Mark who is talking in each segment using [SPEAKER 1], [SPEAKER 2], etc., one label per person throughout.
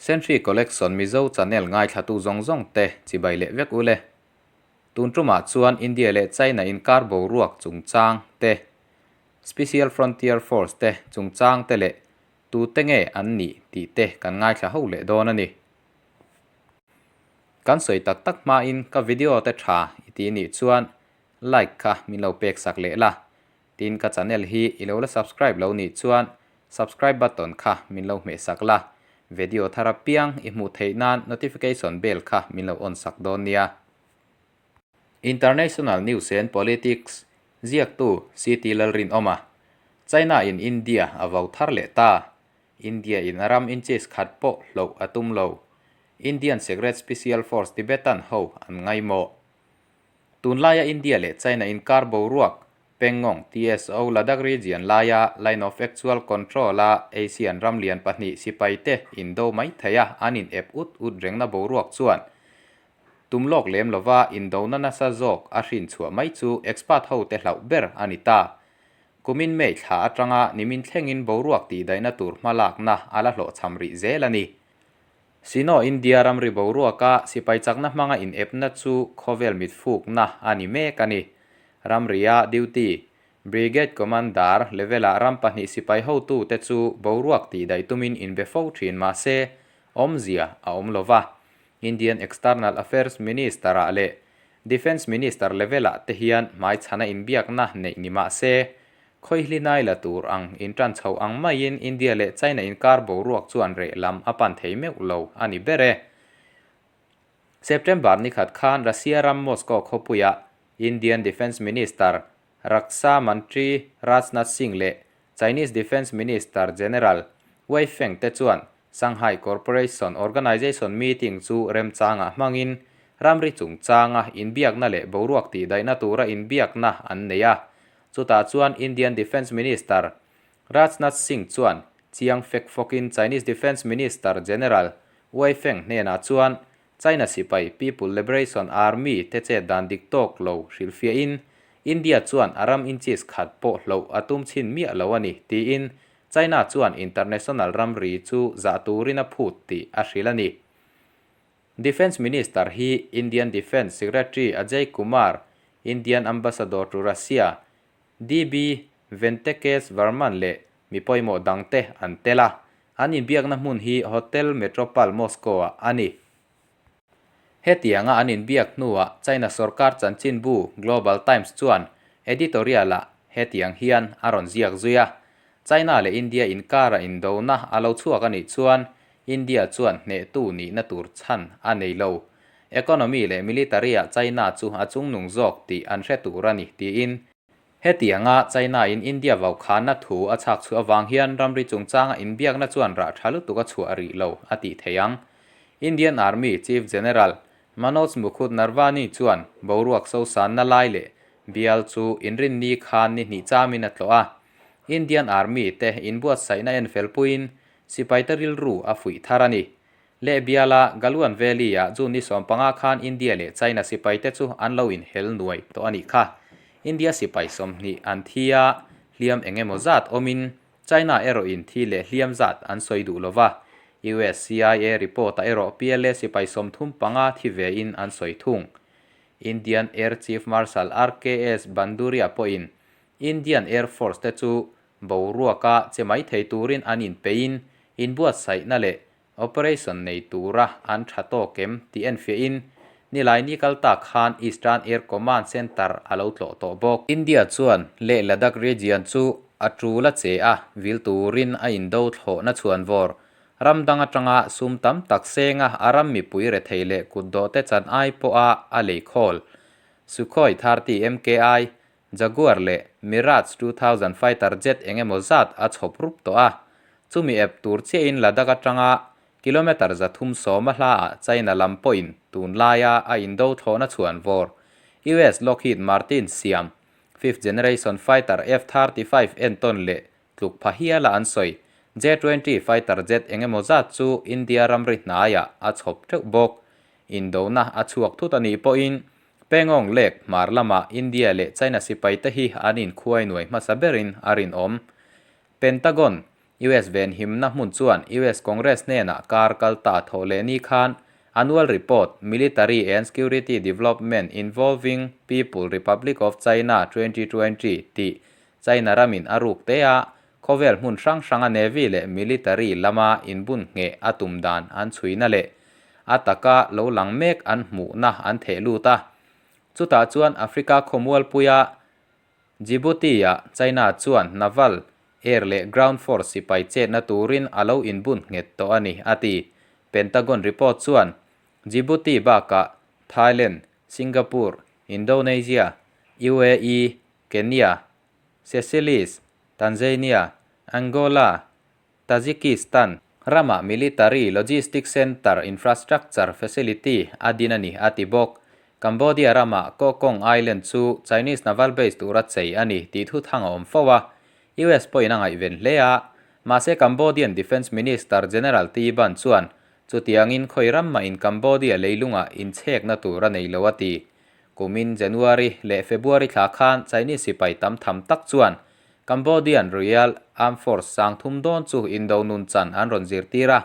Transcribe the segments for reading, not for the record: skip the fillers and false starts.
[SPEAKER 1] Senhri Collection Mizo channel ngaithlatu zawng zawng te chibai leh vek ule. Tun tumah chuan India leh China inkar boruak chungchang te, Special Frontier Force te chungchang te leh tute nge an nih tih te kan ngaithla ho leh dawn a ni. Kan sawi tak tak hmain ka video te tha i ti nih chuan like kha min lo pek sak leh la. Tin ka channel hi i lo la subscribe lo nih chuan subscribe button kha min lo hmeh sak la, video thar apiang i hmuh theih nan notification bell kha min lo on sak dawn nia. International News and Politics ziaktu CT Lalrinawma, China in India a vo thar leh ta. India in a ram inches khat pawh hloh a tum lo. Indian Secret Special Force Tibetan ho an ngaimawh. Tunlaia India leh China inkar boruak, Pangong, TSO, Ladakh region laia Line of Actual Control-a Asian ram lian pahnih sipaite indo mai theia an in ep ut ut rengna boruak chuan tum lawk lem lova indona nasa zawk a hrinchhuah mai chu expert hote hlauh ber a ni ta. Kumin May thla atanga nimin thlengin boruak tihdaihna tur hmalakna a la hlawhchham rih zel a ni. Sino India ramri boruaka sipai chakna hmanga inepna chu khawvel mitfukna a ni mek a ni. Ramria duty, Brigade Commander level-ah ram pahnih sipai hotute chu boruak tihdaih tumin inbe fo thin mah se, awmzia a awm lo va. Indian External Affairs Minister-ah leh Defence Minister level-ah te hian hmaichhana inbiakna neih ni mah se, khawihlinai la tur ang intan chho ang maiin India leh China inkar boruak chuan reh lam a pan thei meuh lo a ni ber e. September ni khat khan Russia ram Moscow khawpuiah Indian Defence Minister Raksha Mantri Rajnath Singh leh Chinese Defence Minister General Wei Feng te chuan Shanghai Corporation Organization meeting chu remchangah hmangin ramri chungchanga inbiakna leh boruak tihdaihna tura inbiakna an nei a. Chutah chuan Indian Defence Minister Rajnath Singh chuan chiang fek fawkin Chinese Defence Minister General Wei Feng hnenah chuan China sipai People Liberation Army te chet dan dik tawk lo hrilhfiahin India chuan a ram inches khat pawh hloh a tum chhin miah lo a ni tiin China chuan international ramri chu zah turin a phut tih a hrilh a ni. Defence Minister hi Indian Defence Secretary Ajay Kumar, Indian Ambassador to Russia DB Ventekesh Varman leh mi pawimawh dangte an tel a, an inbiakna hmun hi Hotel Metropol Moscow-ah a ni. Hetianga an inbiak hnuah China sorkar chanchinbu Global Times chuan editorial-ah hetiang hian a rawn ziak zui a, China leh India inkara indona a lo chhuak a nih chuan India chuan hnehtu nihna tur chhan a nei lo. Economy leh military-ah China chu a chungnung zawk tih an hre tur a ni, tiin. Hetianga China-in India vaukhana thu a chhak chhuah avang hian ramri chungchanga inbiakna chuan rah tha lutuk a chhuah rih lo a tih thei ang. Indian Army Chief General Manoj Mukhud Narwani chuan boruak sosanna lai leh bial chu inrinni khan ni hnih chamin a tlawh a. Indian Army te inbuatsaihna enfelpuiin sipaite rilru a fuih thar a ni. Leh biala Galwan Valley-ah June ni 15 khan India leh China sipaite chu an lo inhel nuai tawh a nih kha. India sipai 20 an thi a, hliam eng emaw zat awmin China erawhin thi leh hliam zat an sawi duh lo va. US CIA report-ah erawh PLA sipai 35 thi vein an sawi thung. Indian Air Chief Marshal RKS Banduria pawhin Indian Air Force te chu boruaka che mai thei turin an inpeiin inbuatsaihna leh Operation nei tura an tha tawk em tih enfiahin nilai ni kal tak khan Eastern Air Command Centre a lo tlawh tawh bawk. India chuan Leh Ladakh region chu a tul a che a, vil turin a indo thlawhna chhuanvawr ram dang atanga sum tam tak senga a ram mipui rethei leh kutdawhte chan ai pawha a lei khawl Sukhoi 30 MKI, Jaguar leh Mirage 2000 fighter jet eng emaw zat a chhawp rup tawh a, chumi ep tur chiahin Ladakh atanga kilometre 310 a hlaah China lam pawhin tunlaia a indo thlawhna chhuan vawr US Lockheed Martin siam fifth generation fighter F-35 entawn leh tluk pha hiala an sawi J-20 fighter jet eng emaw zat chu India ramri hnaiah a chhawp teuh bawk. Indona a chhuak thut a nih pawhin Pangong Lake hmar lamah India leh China sipaite hi an inkhuai nuai hmasa berin a rinawm. Pentagon. US venhimna hmun chuan US Congress hnenah kar kal ta thawh leh ni khan Annual Report, Military and Security Development Involving People Republic of China 2020 tih China ramin a ruk te a, khawvel hmun hrang hranga Navy leh Military lama inbun ngheh a tum dan an chhuina leh a taka lo lang mek an hmuhna an theh lut a. Chutah chuan Africa khawmualpuia Djibouti-ah China chuan naval, air leh ground force sipai chetna turin a lo inbun nghet tawh a ni, a ti. Pentagon report chuan Djibouti bakah Thailand, Singapore, Indonesia, UAE, Kenya, Seychelles, Tanzania, Angola, Tajikistan ramah military logistic centre infrastructure facility a din a ni, a ti bawk. Cambodia ramah Koh Kong Island chu Chinese naval base tura chei a ni tih thu thang a awm fo a, US pawhin a ngaihven hle a. Mahse Cambodian Defence Minister General Tea Banh chuan chutiangin khawi ram mahin Cambodia leilungah inchhekna tur a nei lo a ti. Kumin January leh February thla khan Chinese sipai tam tham tak chuan Cambodian Royal Armed Force sangthum dawn chu indo nun chan an rawn zirtir a,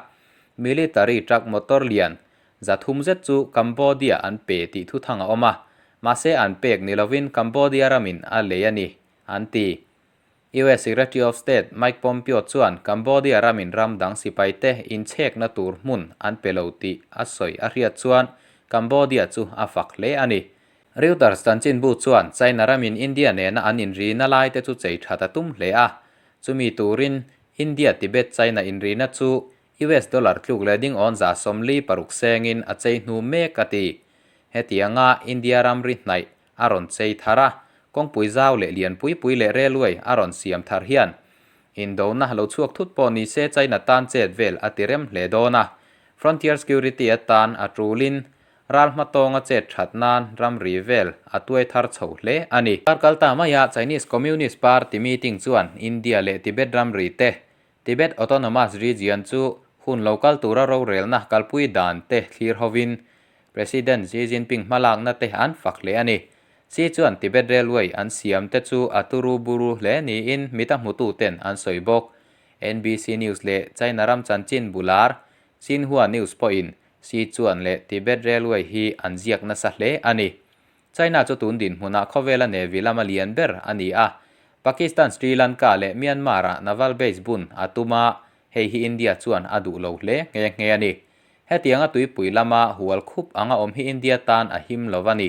[SPEAKER 1] military truck motor lian zathum zet chu Cambodia an pe tih thuthang a awm a, mahse an pek ni lovin Cambodia ramin a lei a ni, an ti. US Secretary of State Mike Pompeo chuan Cambodia ramin ram dang sipaite inchhekna tur hmun an pe lo tih a sawi a hriat chuan Cambodia chu a fak hle a ni. Reuters chanchinbu chuan China ramin India nena an inrina lai te chu chei that a tum hle a, chumi turin India-Tibet-China inrina chu US dollar tluk leh ding awn 46 sengin a chei hnu mek a ti. Hetianga India ramri hnaih a rawn chei thar a, kawngpui zau leh lian pui pui leh railway a rawn siam thar hian indona lo chhuak thut pawh ni se China tan chet vel a ti rem hle dawn a, Frontier Security atan a tulin Ral hmatawnga chet that nan ramri vel a tuai thar chho hle a ni. Kar kal ta maia Chinese Communist Party meeting chuan India leh Tibet ramri te, Tibet Autonomous Region chu hun lo kal tura rorelna kalpui dan te thlir hovin President Xi Jinping hmalakna te an fak hle a ni. Xi chuan Tibet Railway an siam te chu a turu buru hle niin mita hmututen an sawi bawk. NBC News leh China ram chanchin bular Xinhua News pawhin Sichuan leh Tibet Railway hi an ziak nasa hle a ni. China chu tun dinhmunah khawvela Navy lama lian ber a ni a. Pakistan, Sri Lanka leh Myanmar-ah naval base bun a tum a, hei hi India chuan a duh lo hle nghe nghe a ni. Hetianga tuipui lama hual khup anga awm hi India tan a him lo a ni.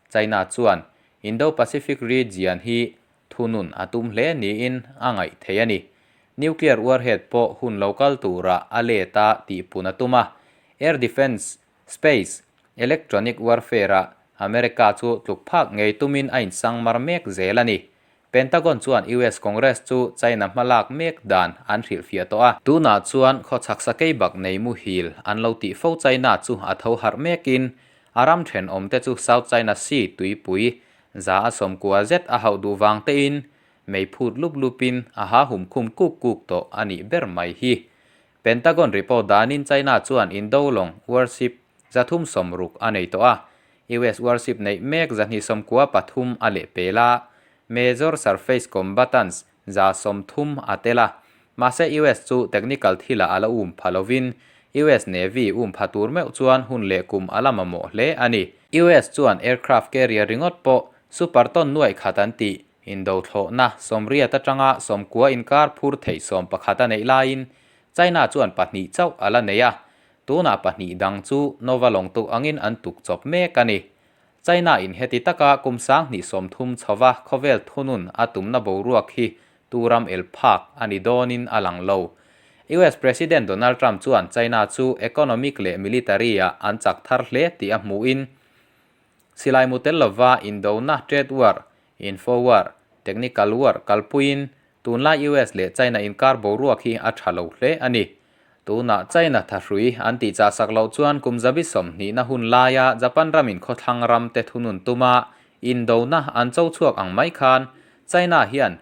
[SPEAKER 1] China chuan Indo-Pacific region hi Thunun a tum hle niin a ngaih theih a ni. Nuclear warhead pawh hun lo kal turah a let a tihpun a tum a. Air defence, space, electronic warfare-ah America chu tluk phak ngei tumin a insang mar mek zel a ni. Pentagon chuan US Congress chu China hmalak mek dan an hrilhfiah tawh a. Tunah chuan khawchhak sakei bak nei muhil an lo tih fo China chu a tho harh mekin a ram thenawmte chu South China Sea tuipui 190 zet a hauh duh vang tein mei phut lup lupin a ha hum khum kuk kuk tawh a nih ber mai hi. Pentagon report danin China chuan indo lawng warship 360 a nei tawh a, US warship neih mek 293 a leh pel a, major surface combatants 130 a tel a. Mahse US chu technical thilah a la um pha lovin US Navy um pha tur meuh chuan hun leh kum a la mamawh hle a ni. US chuan aircraft carrier ringawt pawh super ton nuaih khat an tih indo thlawhna 80 atanga 90 inkar phur theih 11 a neih laiin China chuan pahnih chauh a la nei a, tunah pahnih dang chu Nova lawng tuk angin an tuk chawp mek a ni. China in heti taka kum 2030 chhova khawvel thunun a tumna boruak hi tu ram el phak a ni dawnin a lang lo. US President Donald Trump chuan China chu economic leh military-ah an chak thar hle tih a hmuhin silai mu tel lova indona trade war, info war, technical war kalpuiin Tunlai US leh China inkar boruak hi a tha lo hle a ni. Tunah China thahrui an tih chah sak loh chuan kum zabi sawmhnihna hun laia Japan ramin khawthlang ram te thunun tuma indona an cho chhuak ang mai khan China hian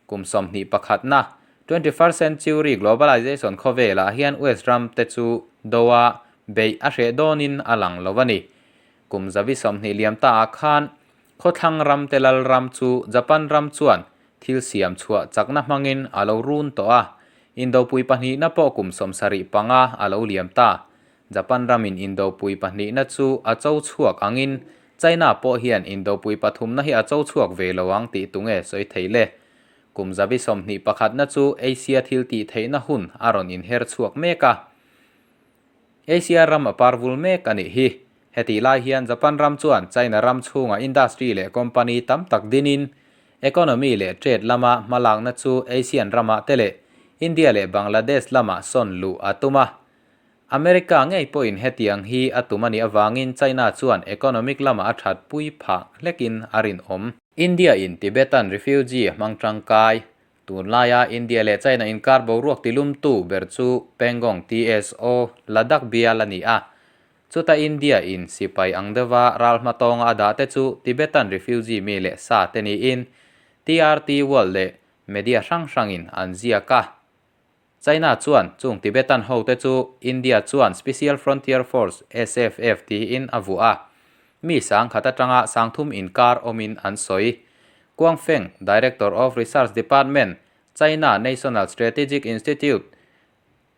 [SPEAKER 1] kum sawmhnih pakhatna 21st century globalization khawvelah hian US ram te chu doa beih a hreh dawnin a lang lo a ni. Kum zabi 20 liam ta ah khan Khawthlang ram te lal ram chu Japan ram chuan thil siam chhuah chakna hmangin a lo run tawh a. Indopui pahnihna pawh kum 75 a lo liam ta. Japan ramin Indopui pahnihna chu a cho chhuak angin China pawh hian Indopui pathumna hi a cho chhuak ve lo ang tih tunge sawi thei le. Kum zabi 21 na chu Asia thil tih theihna hun a rawn inher chhuak mek a. Asia ram a parvul mek a nih hi. Hetih lai hian Japan ram chuan China ram chhunga industry leh company tam tak dinin economy leh trade lama hmalakna chu Asian ramah te leh India leh Bangladesh lamah sawn luh a tum a. America ngei pawhin hetiang hi a tum a nih avangin China chuan economic lamah a that pui phah hlekin a rinawm. India in Tibetan refugee hmang tangkai. Tunlaia India leh China inkar boruak tilumtu ber chu Pangong TSO Ladakh bial a ni a. Chuta India in sipai ang deuha ral hmatawnga a dah te chu Tibetan refugee mi leh sa te niin TRT World leh media hrang hrangin an ziak a. China chuan chung Tibetan ho te chu India chuan Special Frontier Force, SFF, tiin a vuah a. Mi 10,000 atanga 3,000 inkar awmin an sawi. Guang Feng, Director of Research Department, China National Strategic Institute,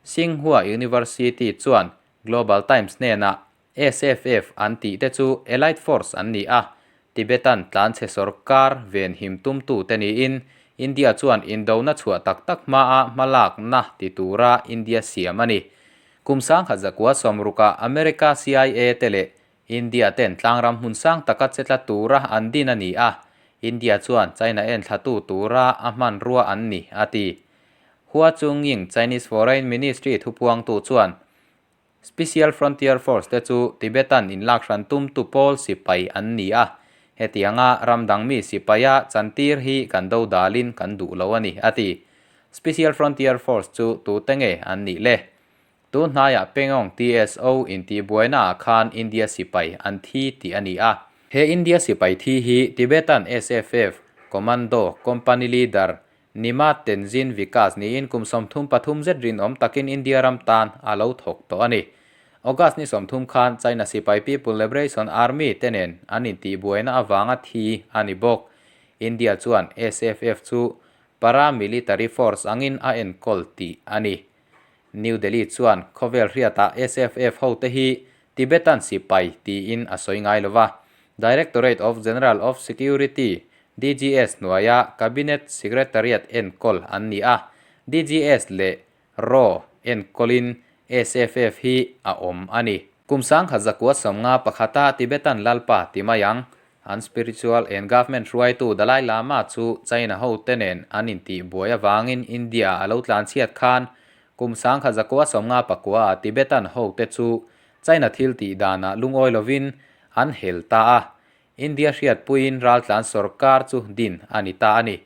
[SPEAKER 1] Tsinghua University chuan Global Times hnenah SFF an tih te chu Elite Force an ni a, Tibetan tlanchhe sawrkar venhim tumtu te niin India chuan indona chhuah tak tak hmaa hmalakna ti tura India siam a ni. Kum 1960ah America CIA te leh India ten tlangram hmun sang taka che tla tura an din a ni a, India chuan China en thlatu tura a hmanrua an ni, a ti. Hua Chunying Chinese Foreign Ministry thupuangtu chuan Special Frontier Force te chu Tibetan inlak hran tumtu pawl sipai an ni a, hetianga ram dang mi sipaia chantir hi kan do dalin kan duh lo a ni, a ti. Special Frontier Force chu tute nge an nih le? Tun hnaiah Pangong TSO intihbuainaah khan India sipai an thi tih a ni a. He India sipai thi hi Tibetan SFF Commando Company Leader Nima Tenzin Vikas niin kum 33 zet rinawm takin India ram tan a lo thawk tawh a ni. August ni 30 khan China sipai People Liberation Army te nen an intihbuaina avanga thi a ni bawk. India chuan SFF chu paramilitary force angin a enkawl tih a ni. New Delhi chuan khawvel hriatah SFF hote hi Tibetan sipai tiin a sawi ngai lo va. Directorate of General of Security, DGS, hnuaia Cabinet Secretariat enkawl an ni a, DGS leh raw enkawlin SFF hi a awm a ni. Kum 1991a Tibetan Lalpa ti mai ang, an spiritual and government hruaitu Dalai Lama chu China hote nen an intihbuai avangin India a lo tlanchhiat khan kum 1959a Tibetan hote chu China thil tih danah lungawi lovin an hel ta a, India hriatpuiin raltlan sorkar chu din a ni ta a ni.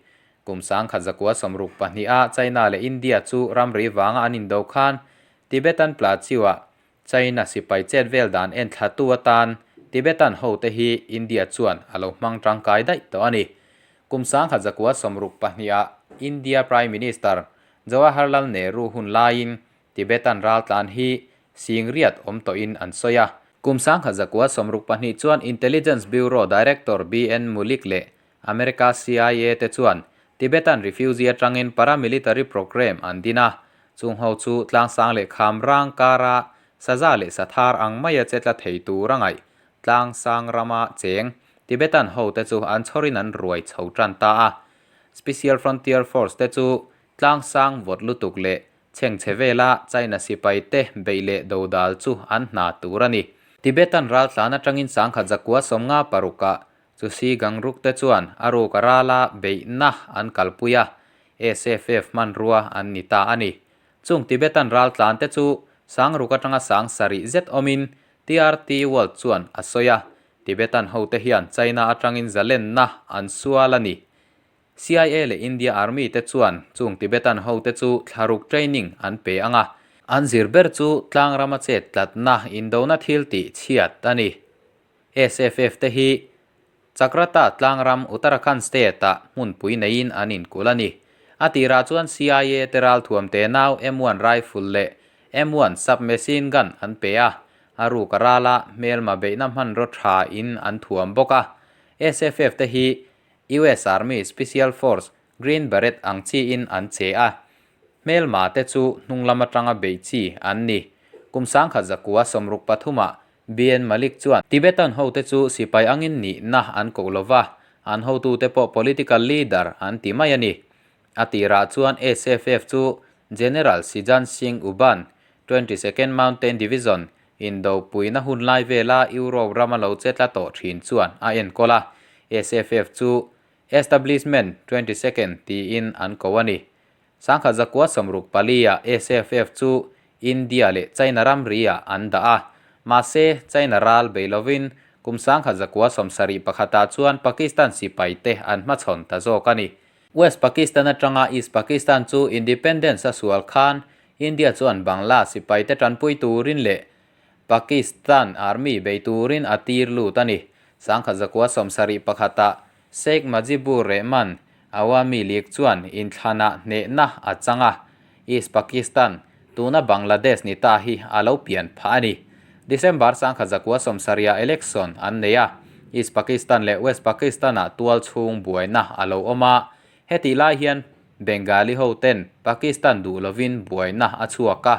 [SPEAKER 1] Kum 1962a China leh India chu ramri vanga an indo khan Tibetan Plateau-ah China sipai chet vel dan en thlatu atan Tibetan hote hi India chuan a lo hmang tangkai daih tawh a ni. Kum 1962a India Prime Minister Jawaharlal Nehru hun laiin Tibetan raltlan hi singriat awm tawhin an sawi a. Kum 1962 chuan Intelligence Bureau Director BN Mulik leh America CIA te chuan Tibetan refugee atangin paramilitary program an din a, chung ho chu tlangsang leh kham rang kara saza leh sathar ang maia che tla thei tur a ngaih tlangsang rama cheng Tibetan ho te chu an chhawrin an ruai chho tan ta a. Special Frontier Force te chu tlangsang vawt lutuk leh Chhengchhe vela China sipai te beih leh dodal chu an hna tur a ni. Tibetan raltlan atangin 1956ah Chusi Gangruk te chuan a ruk a rala beihna an kalpui a, SFF hmanrua an ni ta a ni. Chung Tibetan raltlan te chu 6,000 atanga 7,000 zet awmin TRT World chuan a sawi a, Tibetan hote hian China atangin zalenna an sual a ni. CIA leh India Army te chuan chung Tibetan hote chu thlaruk training an pe ang a, an zir ber chu tlangrama chet tlatna indona thil tih chhiat a ni. SFF te hi Chakrata tlangram Uttarakhand state-ah hmunpui neiin an inkulh a ni. A tirah chuan CIA te ralthuam te nau M1 rifle leh M1 submachine gun an pe a, a ruk a rala hmelma beihna hmanraw tha in an thuam bawk a. SFF te hi US Army Special Force Green Beret ang chiin an che a. Hmelma te chu hnung lam atanga beih chi an ni. Kum 1963 ah BN Malik chuan Tibetan hote chu sipai angin nihna an koh lova, an hotute pawh political leader an ti mai a ni. A tirah chuan SFF chu General Sijan Singh Uban, 22nd Mountain Division, indopuina hun lai vela Europe rama lo che tla tawh thin chuan a enkawl a, SFF chu Establishment 22nd tiin an ko a ni. 1964 ah SFF chu India leh China ramri ah an dah a, mahse China ral bei lovin kum 1971 ah chuan Pakistan sipai te an hmachhawn ta zawk a ni. West Pakistan atanga East Pakistan chu independence a sual khan India chuan Bangla sipai te tanpui turin leh Pakistan Army bei turin a tir lut a ni. 1971 ah Sheikh Mujibur Rehman Awami League chuan inthlanah hnehna a chang a, East Pakistan, tuna Bangladesh ni ta hi a lo pian phah a ni. December 1970 ah election an nei a, East Pakistan leh West Pakistan-ah tual chhung buaina a lo awm a, hetih lai hian Bengali ho ten Pakistan duh lovin buaina a chhuak a,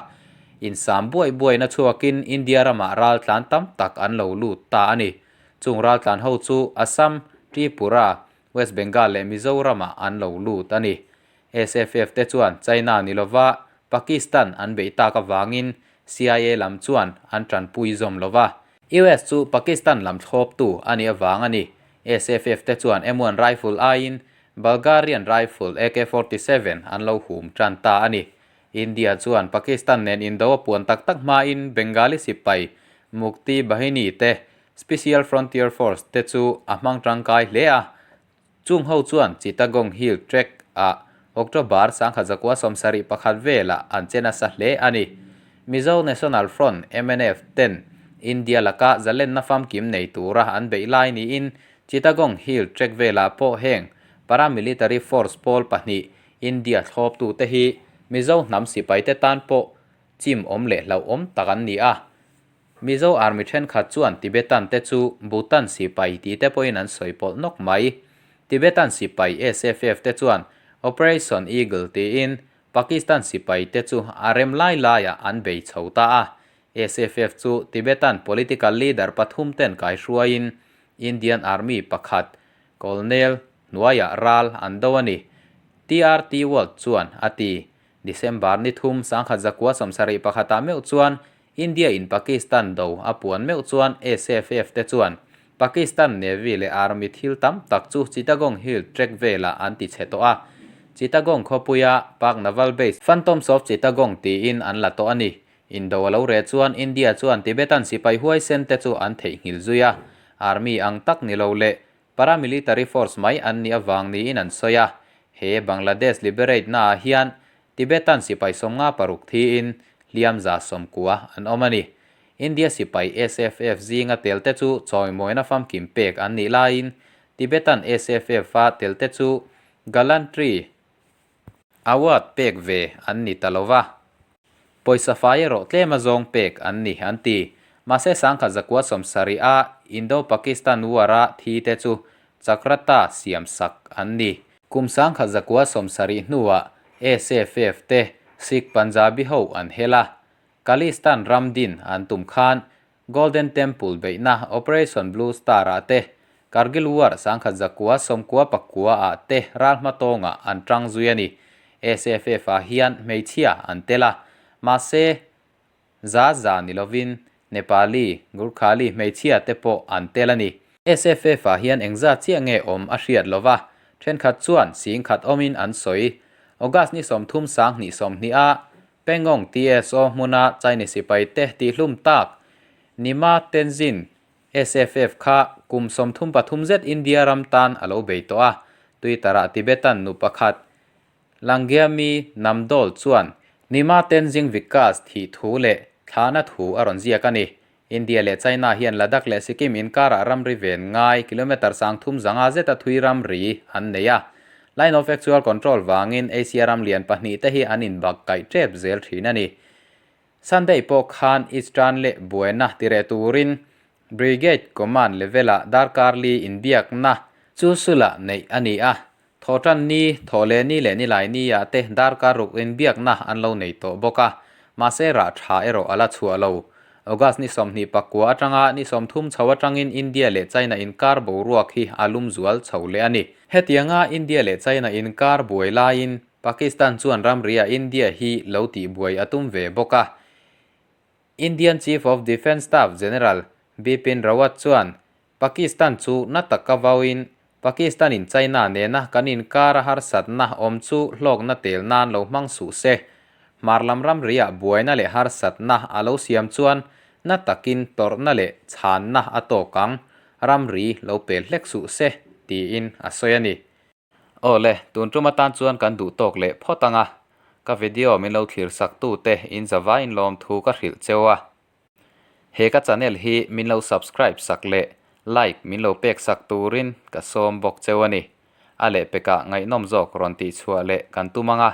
[SPEAKER 1] insam buaih buaina chhuakin India ramah raltlan tam tak an lo lut ta a ni. Chung raltlan ho chu Assam, Tripura, West Bengal leh Mizoram-ah an lo lut a ni. SFF te chuan China ni lova Pakistan an beih tak avangin CIA lam chuan an tanpui zawm lova. US chu Pakistan lam thlawptu a nih avang a ni. SFF te chuan M1 rifle aiin Bulgarian rifle AK 47 an lo hum tan ta a ni. India chuan Pakistan nen indo a puan tak tak hmain Bengali sipai Mukti Bahini te Special Frontier Force te chu a hmang tangkai hle a. Chung ho chuan Chittagong Hill Tract ah October 1971 velah an che nasa hle a ni. Mizo National Front, mnf, ten India laka zalenna famkim nei tura an beih lai niin Chittagong Hill Tract velah pawh heng paramilitary force pawl pahnih India thlawptute hi Mizo hnam sipaite tan pawh chim awm leh hlauhawm tak an ni a. Mizo Army thenkhat chuan Tibetan te chu Bhutan sipai tih te pawhin an sawi pawlh nawk mai. Tibetan sipai SFF te chuan Operation Eagle tiin Pakistan sipai te chu a rem lai laiah an bei chho ta a. SFF chu Tibetan political leader pathum ten kaihruaiin Indian Army pakhat Colonel hnuaiah ral an do a ni, TRT World chuan a ti. December ni thum 1971 ah meuh chuan India in Pakistan do a puan meuh chuan SFF te chuan Pakistan Navy leh Army thil tam tak chu Chittagong Hill Tract velah an ti chhe tawh a. Chittagong khawpuia Pak Naval Base Phantoms of Chittagong tiin an la tawh a ni. Indo a lo reh chuan India chuan Tibetan sipai huaisen te chu an theihnghilh zui a, Army ang tak ni lo leh Paramilitary force mai an nih avang niin an sawi a, he Bangladesh liberate naah hian Tibetan sipai 56 thiin hliam 90 an awm a ni. India sipai SFF zinga telte chu chawimawina famkim pek an nih laiin Tibetan SFF-a telte chu Gallantry Award pek ve an ni ta lo va. Pawisa fai erawh tlem a zawng pek an ni an ti. Mahse 1970 a Indo-Pakistan War a thi te chu Chakrata siam sak an ni. Kum 1970 hnuah SFF te Sikh Punjabi ho an hel a. Khalistan ram din an tum khan Golden Temple beihna Operation Blue Star ah te, Kargil War 1999 ah te ral hmatawngah an tang zui a ni. SFF ah hian hmeichhia an tel a, mahse za za ni lovin Nepali, Gurkhali hmeichhia te pawh an tel a ni. SFF ah hian engzat chiah nge awm a hriat lo va, thenkhat chuan singkhat awmin an sawi. August ni 30 2020 ah Pangong TSO hmuna Chinese sipaite tihhlum tak Nima Tenzin, SFF kha kum 33 zet India ram tan a lo bei tawh a, Twitter-ah Tibetan nu pakhat Langyami Namdol chuan Nima Tenzing Vikas thih thu leh thlahna thu a rawn ziak a ni. India leh China hian Ladakh leh Sikkim inkarah ramri ven ngai kilometre 350 zeta thui ramri an nei a. Line of Actual Control vangin Asia ram lian pahnih te hi an inbak kaih tep zel thin a ni. Sunday pawh khan Eastern leh buaina tireh turin Brigade Command level-ah darkar li inbiakna chu sulah neih a ni a. Thawhtan ni, thawhleh ni leh nilai ni ah te darkar ruk inbiakna an lo nei tawh bawk a, mahse rah tha erawh a la chhuah lo. August ni 29 atanga ni 30 chho atangin India leh China inkar boruak hi a lum zual chho leh a ni. Hetianga India leh China inkar buai laiin Pakistan chuan ramriah India hi lo tihbuai a tum ve bawk a. Indian Chief of Defence Staff General Bipin Rawat chuan Pakistan chu na taka vauin Pakistan-in China nena kan inkar a harsatna awm chu hlawkna tel nan lo hmang suh se. Hmar lam ramriah buaina leh harsatna a lo siam chuan na takin tawrhna leh chhanna a tawk ang, ramri lo pel hlek suh se, tiin a sawi a ni. Aw le, tun tum atan chuan kan duh tawk leh phawt ang a, ka video min lo thlir sak tute in zavai in lawm thu ka hrilh cheu a. He ka channel hi min lo subscribe sak leh like min lo pek sak turin ka sawm bawk cheu a ni. A lehpekah ngaihnawm zawk rawn tih chhuah leh kan tum ang a,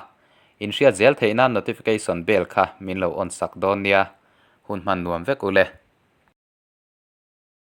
[SPEAKER 1] in hriat zel theih nan notification bell kha min lo on sak dawn nia. Hun hman nuam vek u le.